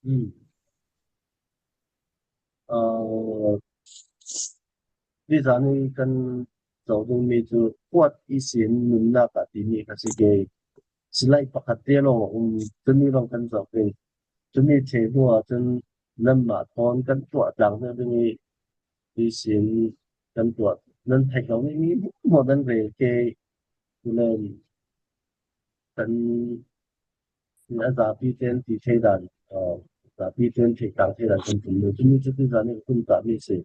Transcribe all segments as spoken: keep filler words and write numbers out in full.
Hmm. Aa, tuzan hi kan zoh ding mi cu kuat ihsin nunnak ah timi kha si ke. Silai pakhat te lawng a um, tuni lawng kan zoh ding. Tuni thei hnu ah cun nanmah thawn kan tuah tlang ding i ihsin kan tuah, nan theih lo mi, mi hmuahhmuah nan rel ke. Tulen kan a zapi ten ti thei dan, aa, zapi ten theih tlang thei dan kan tum lo. Tuni cu tuzan hi ka tum tah mi si.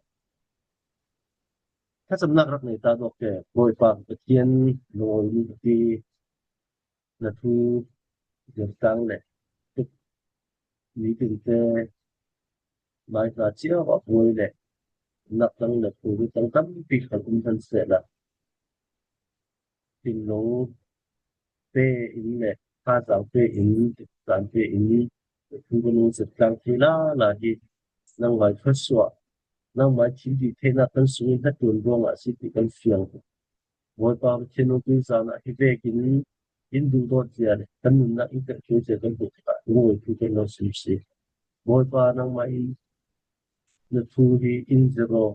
Thlacamnak rak nei ta dawk ke, Bawipa Pathian, lungawimi pi, na thu zirtang le tuk nitin te mai hna cio a buai le nak tang le thu tang tampi khan um hman sehla, thinlung pe in le thazaang pe in, caan pe in, thu kan lungzet tlang thei lala hi nangmai thluasuah, nangmai thil dih theinak kan sungin hnaṭuan ruangah a si ti kan fiang. Bawipa Pathian, nungtui zan ah hi vekin in duhdawt zia le kan nunnak in telh zia kan hmuh tikah lungawi thu kan lo sim si. Bawipa, nangmah in na thu hi in zirh aw,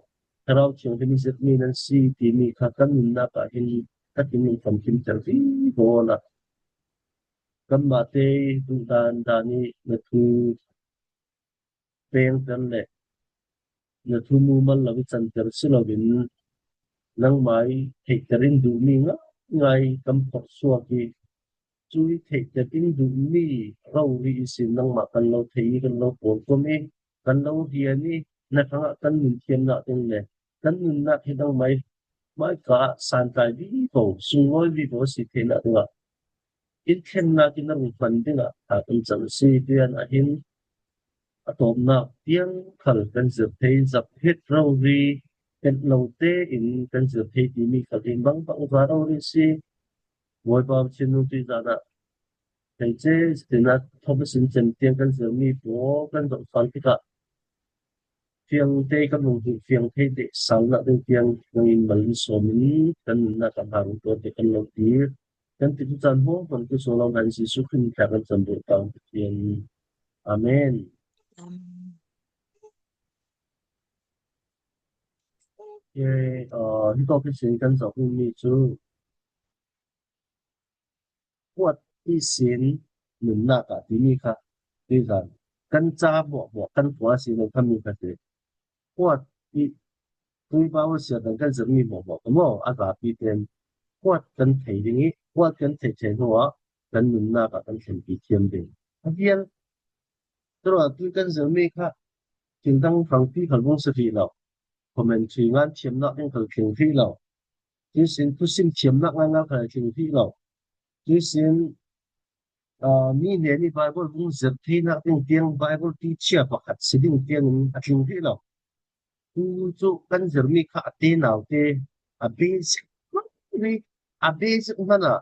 Thlarau Thianghlim zirhmi nan si timi kha kan nunnak ah hin takin in famkimter vivo awla kanmah te duhdan dan i na thu pengter le na thu mumal lo i canter si loin nangmah i theihter in duhmi ngaingai kan phorh suak i, cu i theihter in duhmi rori ihsin nangmah kan lo thei i kan lo pawlkom i kan lo rian i na hrangah kan nun thiamnak ding le kan nunnak hi nangmah i hmaika ah santlai vivo, sunglawi vivo si theinak dingah in thlennak in a rung hman dingah tha kan cam a si. Tuian ah hin a tawpnak tiang khal kan zir thei, zak het rori, kan lo tein kan zir thei timi khal hi bangbang za rori a si. Bawipa Pathian, nungtui zan ah theice sinah thawk a sin cem tiang kan zirmi pawl kan zohsual tikah fiang te kan lung hi fiang thei te salnak ding tiang nangin mal in sawm in kan nunnak ah hna rung tuan te kan lo dir. Kan ti tu caan hmuahhmuah tu sung lo nan Jesuh Khrih min thla kan cam dawh tang Pathian. Amen. Amen. Okay, uh, hitawk ihsin kan zoh mi cu kuat ihsin nunnak ah timi kha tuzan kan ca hmuahhmuah kan khua si lo kha mi kha si. Kuat i tui bau a siat dan kan zirhmi hmuahhmuah kan maw a zapi ten kuat kan thei ding i kuat kan theih ṭheh hnu ah kan nunnak ah kan thlenpi thiam ding a vial. Curuangah tui kan zirhmi kha thil dang hrangpi khal vung si rih lo, commentary ngan thiamnak ding khal tling rih lo, tuisin thusim thiamnak ngaingai khal tling rih lo, tuisin aa, mi hnen i Bible vung zirh theinak ding tiang Bible tichia pakhat si ding tiangin a tling rih lo. Tu cu kan zirhmi kha a te naute a basic rih, a basic hmanh ah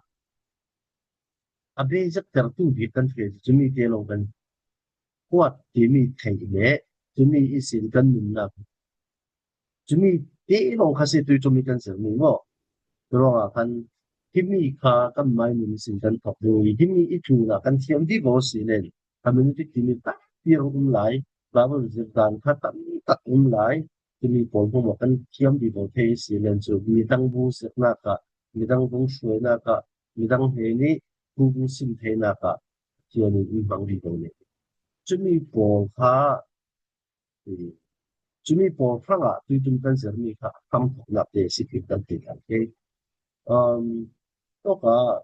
a basic tertu bik kan si cu mi te lo kan kuat timi theih le cumi ihsin kan nunnak Cumi te lawng kha si tui cumi kan zirhmi maw? Curuangah khan himi kha kan mai nun sin kan thawk ding i himi i tlunah kan thiam vivo si len community timi tampi rung um lai, Bible zirdan kha tam tak um lai, cumi pawl hmumah kan thiam vivo thei si len cu midang bu zirhnak ah, midang bu hruainak ah, midang hnenih bu bu sim theinak ah thiam in in hmang vivo len. Cumi pawl kha Cumi pawl hrangah tuitum kan zirhmi kha a hramthawknak te si khin kan ti kan thei. Um, tawkah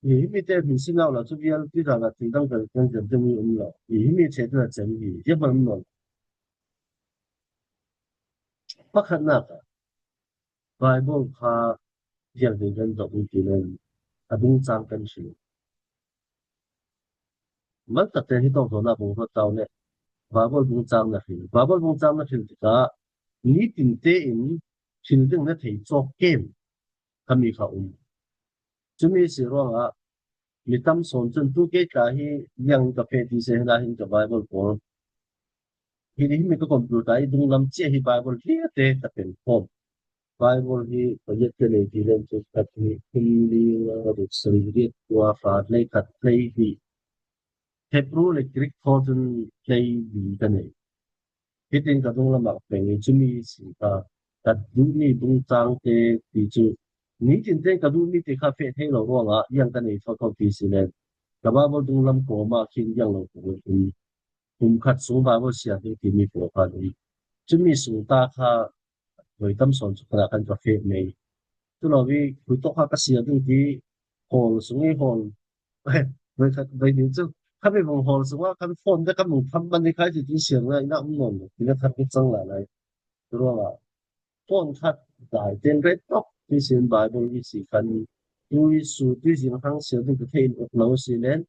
hi, himi te hmin si nau lo cu vial ti dang ah thil dang kan kan zirh dingmi um lo. Hi, himi ṭheh ding a cem hi, hi hman um lo. Pakhatnak ah Bible kha vial ve kan zoh in ti len a bung cang kan hrilh. Mal tak tein hi tawk zawn ah bung ruat tau le Bible bung cang na hrilh. Bible bung cang na hrilh tikah nitin tein hrilh ding na thei cawk kem khami kha um. Cumi si ruangah mi tam sawn cun tu ke tla hi liang ka feh ti se hna hin ka Bible pawl hi, himi ka computer i dunglam cia hi Bible hliate ka pen khawm. Bible hi pariat ka nei ti len cu khat hi kum li nga ruk sarih riat kua hra hlei khat hlei hnih Hebrew le Greek thaw cun tlei li ka nei. Hitin ka dunglam ah ka peng i cumi sin kha ka duhmi bungtlang te ti cu nitin tein ka duhmi te kha feh thei lo ruangah ziang ka nei thotho ti si len ka Baibal dunglam kawm ah khin ziang lo kong in um khat sung Baibal siar ding timi pawl kha an um. Cumi sung ta kha voi tam sawn cu khanah khan ka feh mei. Cu lo i khui tawk kha ka siar ding ti hawl sung i hawl voi khat voi ning cu kha mi vung hawl sungah khan phone te kha mung tham man i khai ti tu siar ngai na um nawn lo ti na khat ka cang la lai. Cu ruangah phone khat dai ten ret tawk ti sin Baibal i si khan tui su tui zing hang siar ding ka thei in uk lo si len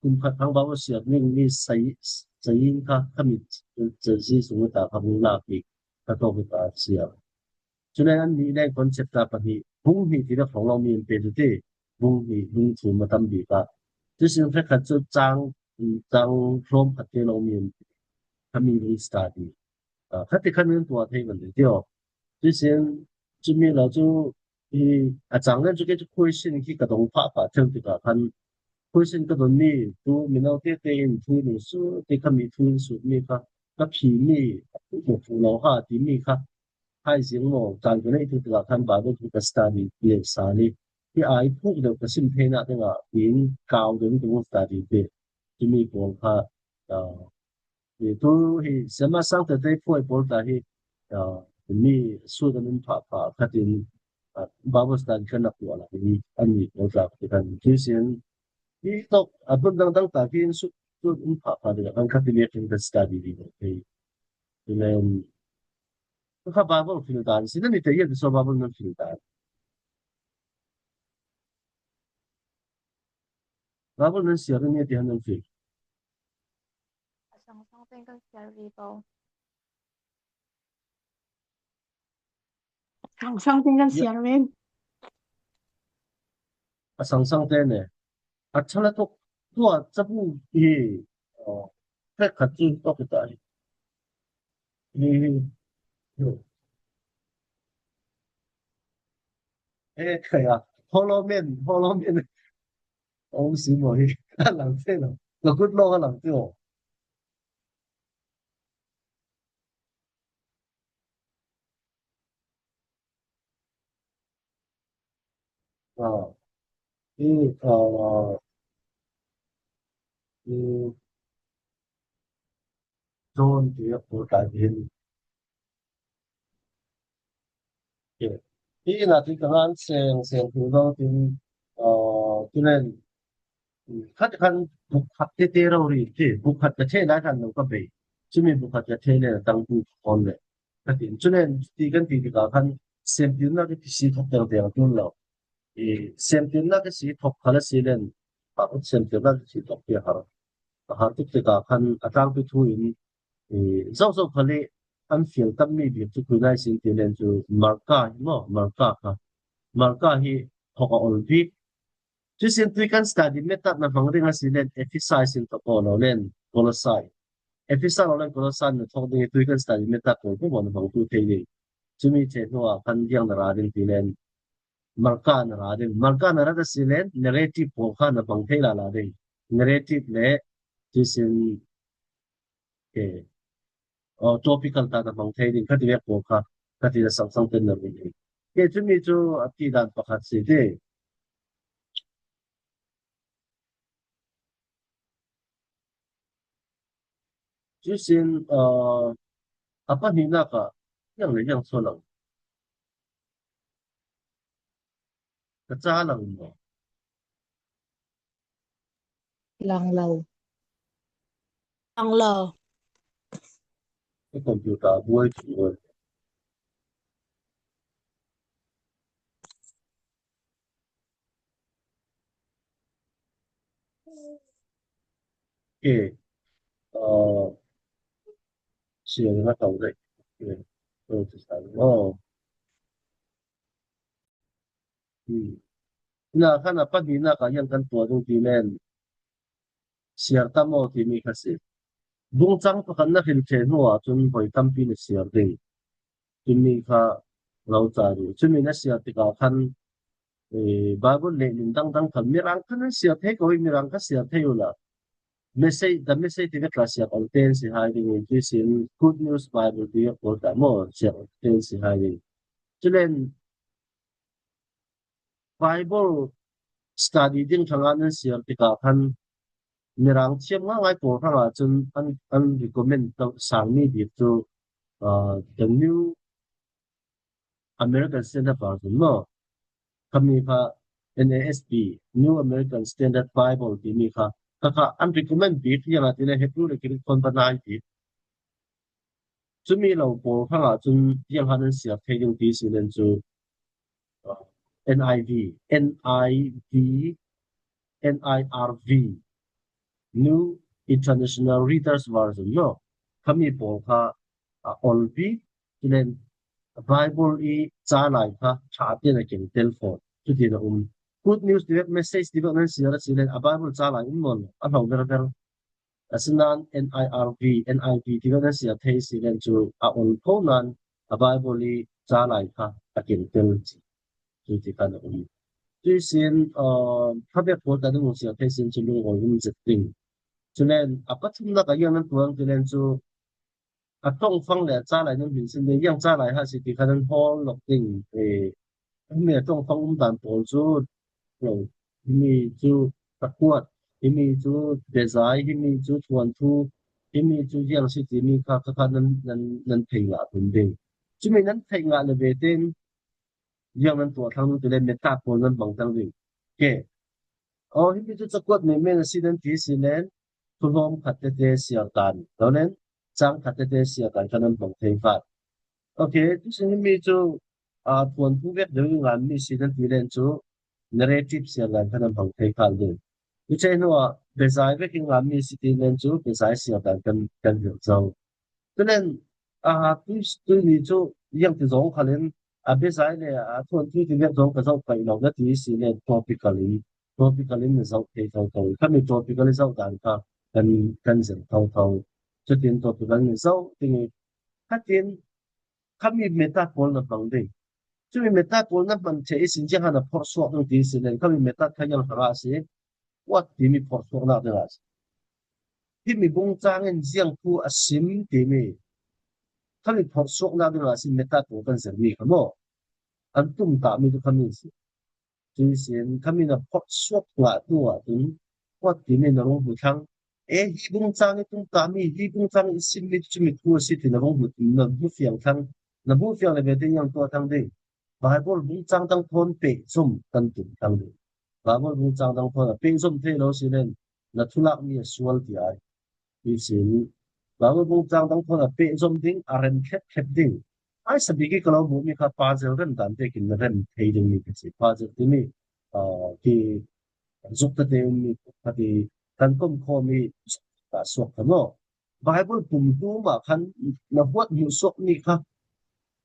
kum khat hang Baibal siar ning mi sai sai in kha ka mit cezi sung ta kha hung lak i ka tawk i ta siar. Cule an nih le concept ta pahnih, bung hnih ti le khawng lo mi an pe tu ti, bung hnih, bung thum a tam bik ah. Cusin hrekkhat cu cang, cang hrawm khat te lo mi an pe, khami bung study. Ah, khati khan min tuah thei man ti aw. Cusin cumi lo cu i a cang len cu kei cu question khi ka dong phah phah theu tikah khan question ka don mi tu mino tete in thu in su ti khami thu in sut mi kha ka phi mi a phu mo phu lo ha ti mi kha hai zing maw, caan ka neih tu tikah khan Baibal thu ka study leh sa li hi ai phuk deuh ka sim theinak dingah in kau deuh in ka study te timi pawl kha, ah, hi tu hi sema sang tete phuai pawl ta hi, ah, mi sut an um phah phah khatin, ah, Baibal study kan nak tuah lah hi an mi pawl ta khatin kan tuisin hi tok a bun dangdang ta khi in sut sut um phah phah deuh kan khatin kan study ding thei. Amen. Ka kha Bible fil dan si nan i te yan so Bible nan fil dan. Bible nan siar ni ti han nan fil. A sang sang ten kan siar ve bo. Sang sang ten kan siar men. A sang sang ten ne. A chala tok tua cabu hi. Oh. Hrekkhat cu tok ta hi. Hi hi. Eh, kaya. Holomen, holomen. Om si mo hi. Alang te lo. Ka good lo alang te lo. Ah, i, ah, i, John ti a pawl ta hin. Hi na ti ka ngan seng seng tu lo tin, ah, tunen khat khan buk khat te te rori ti buk khat ka thei lai khan lo ka bei. Cumi buk khat ka thei le tang tu ka hon le. Ka tin, cunen ti kan ti tikah khan semtirnak i kisi thok tengteng a tun lo. I semtirnak i si thok khal a si len, a ut semtirnak i si thok ti a har. A har tuk tikah khan a tlangpi thu in, i zozo khal i an fial tammi bik cu khui nai sin ti len cu Marka hi maw, Marka kha. Marka hi thok a ol bik. Cusin tui kan study method na hmang ding a si len Efesa i sin thok aw lo len Kolosai. Efesa lo len Kolosai na thok ding i tui kan study method ko ko na hmang tu thei ding. Cumi che hnu ah khan diang na ra ding ti len Marka na ra ding. Marka na ra a si len narrative pawl kha na hmang thei la la ding. Narrative le cusin, okay. Aw, topical ta na hmang thei ding, khati vek pawl kha, khati na sangsang ten na run ding. Kei cumi cu a ti dan pakhat si ti. Cusin, aw, a pahnihnak ah, yang le yang so lang. Ka ca lang maw? Lang lo. Lang lo. Ka computer a buai cu buai. Okay. Uh, siang na tau dai. Okay. Oh, ti sa. Oh. Hmm. Na khan a pahnihnak ah yang kan tuah ding ti len siar tam aw timi kha si. Bungcang pakhat na hrilh ṭheh hnu ahcun voi tampi na siar ding. Timi kha lo ca ding. Cumi na siar tikah khan Bible leh nun dangdang kha Mirang kha nan siar thei ko, Mirang kha siar thei uh la. Message, The Message ti vek la siar ol ten si hai ding in, tuisin Good News Bible ti vek ol ta maw, siar ol ten si hai ding. Culen Bible study ding thanga nan siar tikah khan Mirang thiam ngaingai pawl hrangah cun an, an recommend sangmi bik cu, uh, The New American Standard Version maw? Khami kha N A S B, New American Standard Bible timi kha, kha kha an recommend bik, ziangahtile Hebrew le Greek thawn va nai bik. Cumi lo pawl hrangah cun ziang han an siar thei ding ti si len cu, uh, N I V, N I V, N I R V, New International Reader's Version maw? Khami pawl kha a ol bik, culen Bible i ca lai kha ṭha tein a keng tel fawn, cutin a um. Good News ti vek, Message ti vek nan siar a si len a Bible ca lai um nawn lo, a hlo verver. Asinain N I R V, N I V ti vek nan siar thei si len cu a ol kho nain a Bible i ca lai kha a keng tel ci, cuti khan a um. Cuisin, uh, khabek pawl ta ding siar thei sin cu lungawi um zet ding. Culen a pathumnak a ziang nan tuang ti len cu a ṭongfang le a ca lai nan hmin sin ding, ziang ca lai ha si ti kha nan hawl lawk ding. Eh, himi a ṭongfang um dan pawl cu, lo, himi cu takuat, himi cu biazai, himi cu thuanthu, himi cu ziang si timi kha, kha, kha nan, nan, nan thei ngah tum ding. Cumi nan theih ngah le ve tein ziang nan tuah thlang ding ti le method pawl nan hmang thlang ding. Ke, aw, himi cu cakuat menmen a si nan ti si len, thuhlawm khat tete siar dan lo len, cang khat tete siar dan kha nan hmang thei kha. Ok, tuisin himi cu, aa, thuanthu vek deuh i nganmi si nan ti len cu narrative siar dan kha nan hmang thei kha ding. Cuceh hnuah biazai vek i nganmi si ti len cu biazai siar dan kan, kan hmang zo. Tulen, aa, tui, tui ni cu ziang ti zong khalin a biazai le a thuanthu ti vek zong ka zoh paih lo na ti si len topical in, topical in na zoh thei thotho. Khami topical i zoh dan kha kan, kan zem thotho. Cutin topical in zoh ding i khatin khami method pawl na hmang ding. Cumi method pawl na hman ṭheh i sin ziang han a phorhsuak ding ti si len khami method kha ziang hrangah a si. What timi phorhsuaknak dingah a si. Himi bungcang in ziang thu a sim timi khami phorhsuaknak dingah a si, method pawl kan zermi kha maw? An tumtahmi cu khami a si. Cuihsin khami na phorhsuak ngah hnuah cun what timi na rung hmu thlang. E, hi bungcang i tumtahmi, hi bungcang i simmi cu cumi thu a si ti na rung hmu, na hmu fiang thlang. Na hmu fiang le ve te ziang tuah thlang ding. Bible bungcang dang thawn pehzom kan tum thlang ding. Bible bungcang dang thawn a pehzom thei lo si len na thulakmi a sual ti ai. Tuihsin Bible bungcang dang thawn a pehzom ding, a rem thlepthlep ding. Ai sabik i ka lo hmuhmi kha puzzle rem dan tekin na rem thei dingmi ka si. Puzzle timi, aa, hi zuk tete ummi pakhat i kan komkhawmmi zuk ta suak kha maw? Bible pum hlum ah khan na huat hmuh suakmi kha,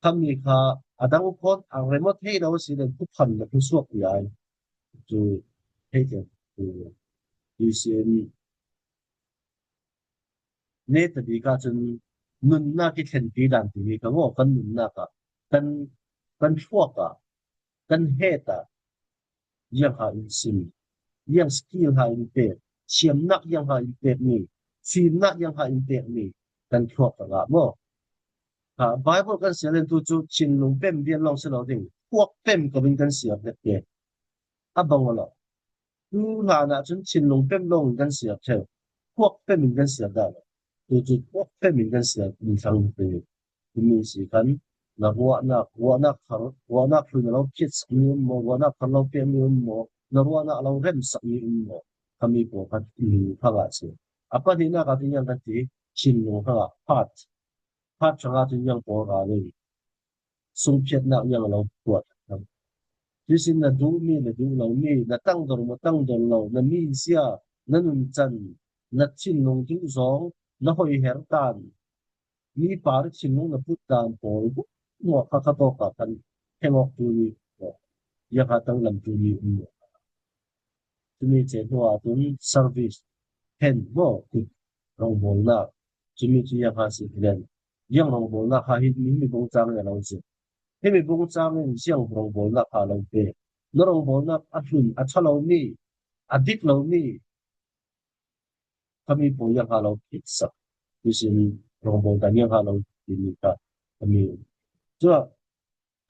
khami kha a dang pawn a rem aw thei lo a si len thuphan na hmu suak ti ai. Cu hei tiang, cu tuihsin netabik ahcun nunnak i thlenpi dan timi kha maw, kan nunnak ah, kan, kan thluak ah, kan het ah, ziang ha in sim, ziang skill ha in pek, thiamnak ziang ha in pekmi, fimnak ziang ha in pekmi kan thluak ka ngah maw? Ha, Bible kan siar len tu cu thinlung pem vian lawng si lo ding, thuak pem ko in kan siar hnget te. A bang aw lo. Tu hlan ah cun thinlung pem lawng in kan siar ṭheu, thuak pem in kan siar dah lo. Tu cu thuak pem in kan siar in thlang te. Timi si khan na ruahnak, ruahnak thar, ruahnak hlun a lo phiat sakmi um maw, ruahnak thar lo pekmi um maw, na ruahnak a lo rem sakmi um maw, khami pawl kha nu hrangah a si. A pahnihnak ah cun ziang kan ti, thinlung hrangah phat, phat hrangah cun ziang pawl ra ding, sungphiatnak ziang a lo tuah thlang. Tuihsin na duhmi, na duh lomi, na tangdor maw tangdor lo, na mizia, na nuncan, na thinlung duh zong, na hoiher dan, mi par i thinlung na put dan pawl hmuahhmuah kha kha tawk ah khan heng awk tumi, ziangha tanglam tumi um maw? Cumi ceh hnuah cun service, hen maw, kut rawngbawlnak, cumi cu ziangha si ti len, ziang rawngbawlnak kha hi, himi bungcang in a lo zir. Himi bungcang in ziang rawngbawlnak kha a lo pek. na rawngbawlna a hlun, a ṭha lo mi, a dik lo mi, khami pawl yang ha lo phitsak. Tuisin rawngbawl dan yang ha lo timi kha khami. Chua,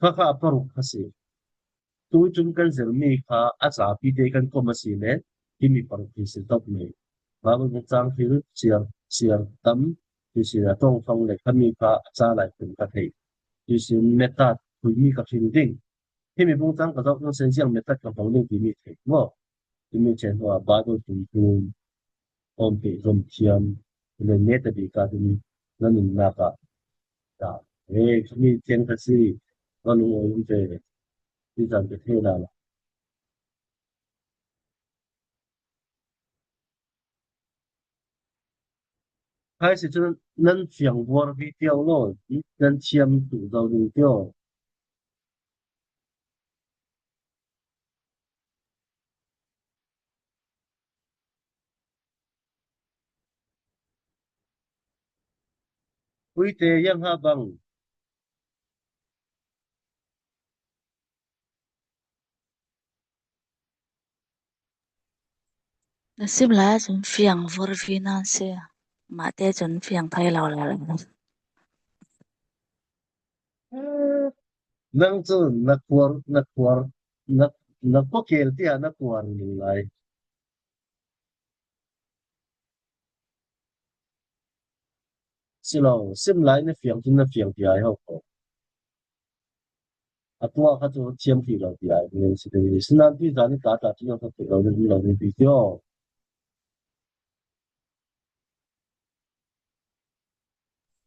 kha kha a paruk kha si. Tuiṭum kan zir mi kha a zapi te kan kawm a si le, himi paruk hi si tawp mai. Bible chang thil siar, siar tam, tuisin a ṭawng fang le khami kha a cha lai kum ka thei. Tuisin method khui mi ka hril ding. Himi bung chang ka zawk nang sen ziang method ka hmang ding timi thei maw? Timi chen hua Bible tum tum, awm pe zom thiam, le ne ta bik a ding na nun nak a. Ta, e, khami thiang ka si, ka lung awm te, ti zan ka thei la la. Hai si chu nan fiang vuar vi tiau lo, nan thiam tu dau ding tiau. Uite yang ha bang. Na sim lai ah chun fiang vur vi nan si. Mahte chun fiang thei lo lai lai. Nang chu na khuar, na khuar, na, na khuakel tia na khuar ning lai. Si lo, sim lai na fiang chu na fiang tia ai ho ko. A tua kha chu thiam thei lo tia ai ning si ding. Sinan tui zani ta ta chu na thei lo ding lo ding ti tio.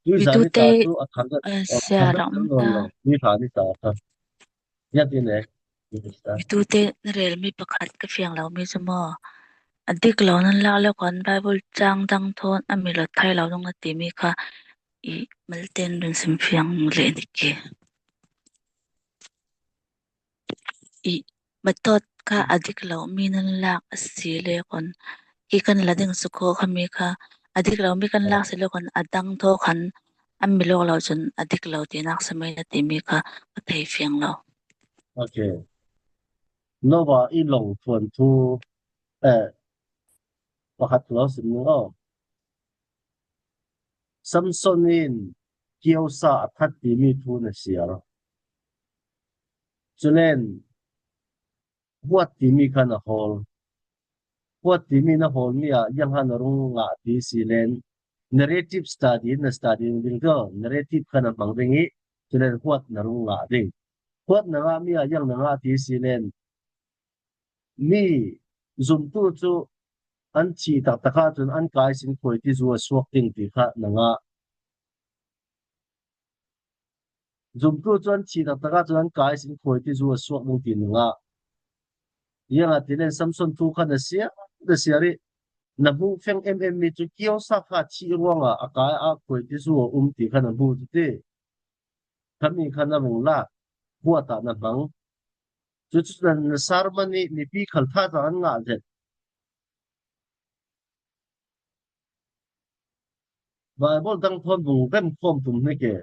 Tui zani ta chu a thang a, eh, a sia thang a ram thang lo ta. Lo. Tui zani ta kha. Ya ti ne. Mitute na rel mi pakhat ka fiang lo mi chu maw? A dik lo nan lak le khan Bible chang dang thawn a mi lo thai lo dong na ti mi kha i mal ten dun sim fiang le ni ki. I method kha a dik lo mi nan lak a si le khan i kan la ding su kho kha mi kha a dik lo mi kan lak si le khan a dang thaw khan a mi lawk lo chun a dik lo ti nak sa mai na ti mi kha ka thei fiang lo. Okay. Nova i lawng thuanthu, eh, pakhat lo sim ning aw. Samson in kiosa a that timi thu na siar. Chulen huat timi kha na hawl. Huat timi na hawl mi ah yang ha na rung ngah ti si len. Narrative study na study ding tio. Narrative kha na hmang ding i. Chulen huat na rung ngah ding. Huat na ngah mi ah yang na ngah ti si len. Mi zumtu chu an thi taktak a chun an kai sin khuai ti zu a suak ding ti kha na ngah. Zumtu chu an thi taktak a chun an kai sin khuai ti zu a suak ding ti na ngah. Yang a ti len Samson thu kha na siar, na siar i na hmu feng em em mi chu kiosa kha thi ruang a a kai a khuai ti zu a um ti kha na hmu chu ti. Khami kha na vung la, huat a na hmang. Chu chu na, na sermon i mipi khal tha chang an ngah zet. Bible dang thawn vung vem khawm tum hnik e.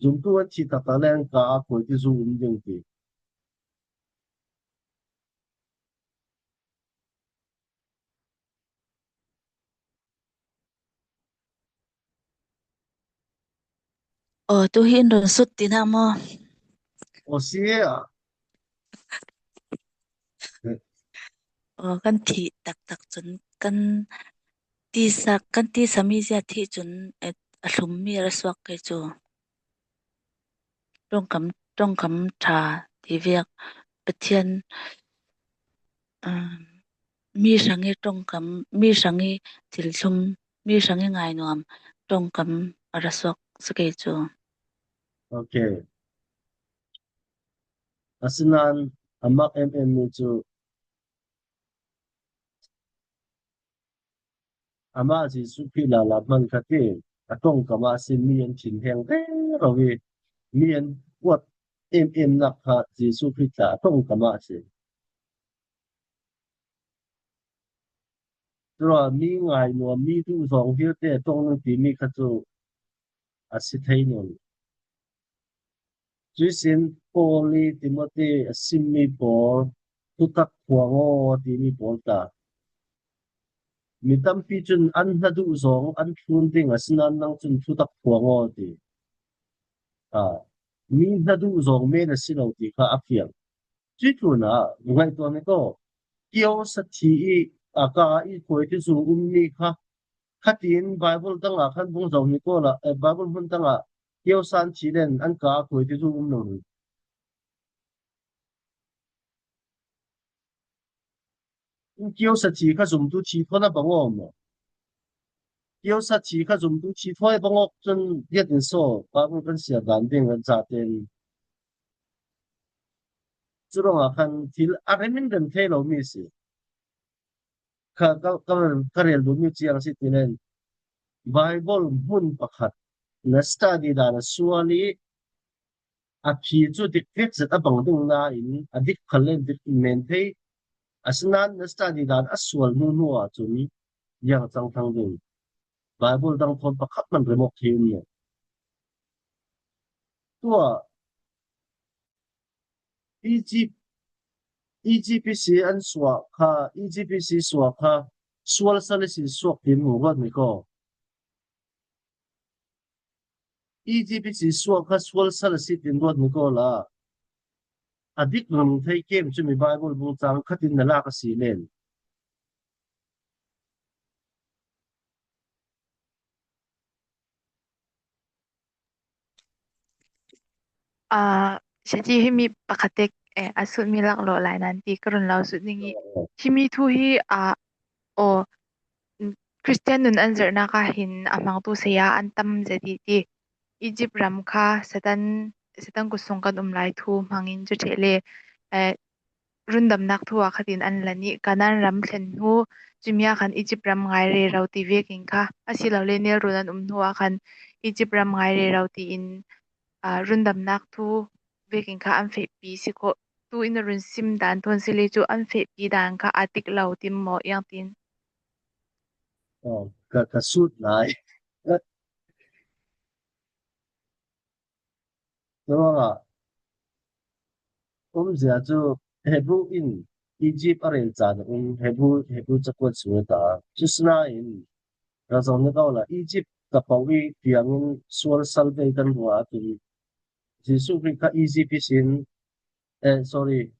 Zumtu an thi taktak le an kai a khuai ti zu um ding ti. Aw, tu hi in run sut ti na maw? Aw, si e a. Aw, kan thih taktak chun kan tisa, kan tisa mi zia thih chun, eh, a hlum mi a ra suak kei chu. Ṭawngkam, ṭawngkam ṭha ti viak Pathian, um, mi hrangi ṭawngkam, mi hrangi thilthlum, mi hrangi ngainuam ṭawngkam a ra suak sa kei chu. Okay. Asinan a mak em em mi chu Amah Jesuh Khrih lala hman kha ti, a ṭawngkam a sin mi an thinheng rero i, mi an huat em em nak kha Jesuh Khrih tla a ṭawngkam a sin. Tua mi ngainuam, mi duhzawng hilte ṭawng nung ti mi kha chu a si thei nawn. Cuisin Paul i Timothy a simmi pawl, thutak phuang aw, a ti mi pawl ta. Mi tampi cun an hna duh zong an thlun ding, asinain nang cun thutak phuang aw, a ti. A, mi hna duh zong men a si lo ti kha a fiang. Cuih tlunah ngaihtuah ni ko. Kiosa thi i a ka i khuaiti zu ummi kha, khatin Bible tangah khan vung zoh ni ko la, eh, Bible hmun tangah kiosa an thi len an ka a khuaiti zu um lo rih. Kiosa thi kha zumtu thi thawn a bang aw maw? Kiosa thi kha zumtu thi thawn a bang awk cun biatin saw Bible kan siar dan ding kan zaten. Curuangah khan thil a rem in rem thei lomi a si. Kha ka, ka, ka rel duhmi ciang si ti len Bible hmun pakhat na study dan a sual i a phi cu dik vek zet a bang ding nain a dik khal le dik men thei. Asinain na study dan a sual hnu hnu ahcun ziang a cang thlang ding. Bible dang thawn pakhat hmanh remawk thei um lo. Tuah Egypt, Egypt ihsi an suah kha, Egypt ihsi suah kha, sual sal ihsi suak tiin hmuh ruat mi ko. Egypt ihsi suak kha sual sal a si tiin ruat mi ko la. A dik ram thei kem cumi Bible bung cang khatin na lak a si len. Aa, Shaji, himi pakhatek, eh, a sutmi laklawh lai nan ti ka run lau sut ning i, himi thu hi, aa, aw, n-, Christian nun an zerhnak ah hin a hmangtu saya an tam zet i ti. Egypt ram kha Satan, Satan kutsung kan um lai thu hmangin cu ṭheh le, eh, rundamnak thu ah khatin an lan i Kanaan ram thlen hnu, cumi ah khan Egypt ram ngai rero ti vekin kha, asilole nelrun an um hnu ah khan Egypt ram ngai rero tiin, aa, rundamnak thu vekin kha an fehpi si khawh. Tu in a run sim dan thawn si le cu an fehpi dan kha aa tik lo tim maw, iang tin? Oh, ka, ka sut lai. Curuangah umzia cu Hebru in Egypt a rel caan a um, Hebru, Hebru cakuat sung a ta. Cu sinain, ra zong na ko la, Egypt ka poh i tiangin sual sal ve kan ruah a ti. Jesuh Khrih kha Egypt ihsin, eh, sorry,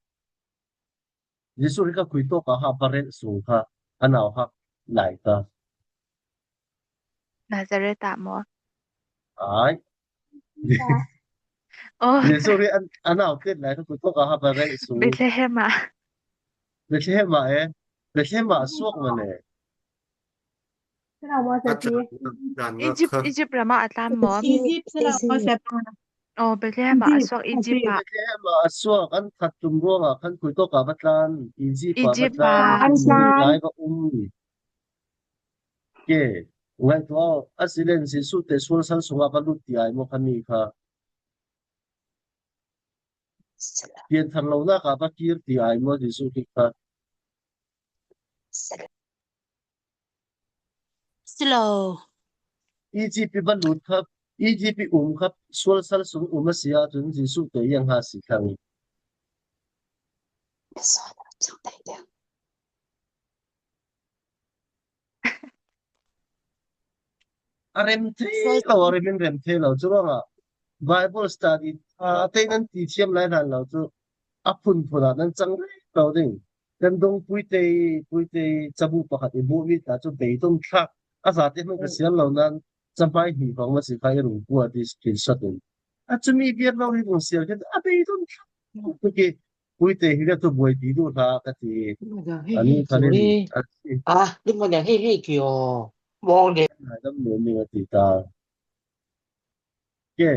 Jesuh Khrih kha khuitawk ah ha barel sung kha a nau hak lai ta. Nazareth ah maw? Ai. Oh, Jesuh Khrih an, a nau tet lai kha khuitawk ah ha barel sung. Bethlehem ah. Bethlehem ah eh. Bethlehem ah a suak man eh. Egypt, Egypt ram ah a tlan maw? Egypt si lo maw, Satan? Oh, Bethlehem ah a suak, Egypt ah. Bethlehem ah a suak, an that tum ruangah khan khuitawk ah va tlan, Egypt ah va Egypt tlan, ah. An tlan. Lai va um. Ke, ngaihtuah, a si len Jesuh te sual sal sungah va lut ti ai maw kha mi kha. Pianthar lonak ah va kir ti ai maw Jesuh Khrih kha. Si lo. Egypt i va lut kha, Egypt i um kha, sual sal sung um a si ahcun Jesuh te iang ha si thlang. A rem thei lo, a rem in rem thei lo. Curuangah Bible study, ah, tei nan ti thiam lai hlan lo cu a phunphun ah nan cang rih lo ding. Kan dong puitei, puitei cabu pakhat i buh mi ta cu beidong thlak. A zate hmanh ka siar lo nan, cahmai hnih hrawng maw si kha i rung pua ti screenshot in. A cumi viar lo hi vung siar khin a beidong thlak. Puitei hi ka tu buai ti duh hlah ka ti. Ani khalin. Ah, di mo niang hei hei kio. Mong de. Dam lo mi a ti ta. Ke,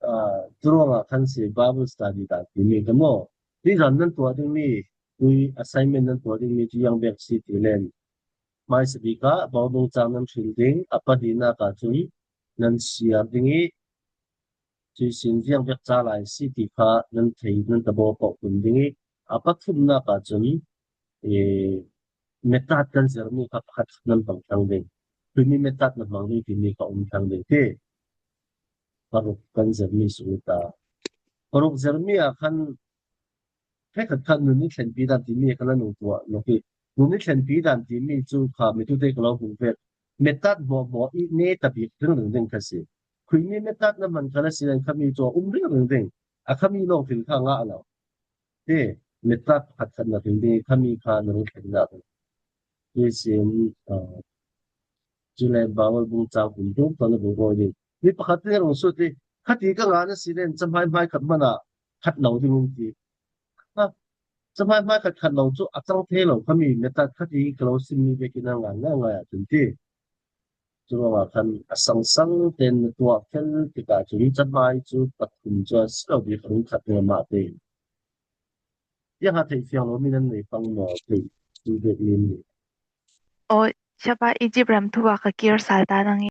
ah, curuangah khan si Bible study ta ti mi ka maw. Hi zan nan tuah ding mi, tui assignment nan tuah ding mi cu yang bek si ti len. Mai sabik ah Bible cang nan hril ding, a pahninak ah cun nan siar ding i, cuihsin ziang bek ca lai si ti kha nan thei, nan tabaw paoh kun ding i, a pathumnak ah cun, eh, method kan zirmi kha pakhat nan hmang thlang ding. Timi method na hmang ding timi kha um thlang ding ti. Paruk kan zirmi sung ta. Paruk zirmi ah khan Hei khat khat nun i thlenpi dan timi kha na nung tuah lo hi. Nun i thlenpi dan timi cu kha mitute ka lo hmuh ve. Metat hmawhhmawh i ne ta bik ringring ding kha si. Khuimi metat na hman kha na si len khami cu a um ringring ding. A khami lawng thil kha ngah lo. Hi metat khat khat na thil ding khami kha na rung thlennak ding. Hi sin, ah, cule Baibal bung cang kum tum tawh na bung rawi ding. Mi pakhat te rung sut i, khati ka ngah na si len, cahmai hmai khat hmanah khat lo ding in ti. Ha, cahmai hmai khat khat lo cu a cang thei lo khami metat khati ka lo simmi vekin a ngai ngai ngai ah cun ti. Curuangah khan a sangsang ten na tuah fel tikah cun cahmai cu pathum cu a si lo bik a rung khat ding a mah te. Ziangha theih fiang lo mi nan nei pang maw? Theih tu dek mi an ni. Aw, Siapa, Egypt ram thu ah ka kir sal ta nang i.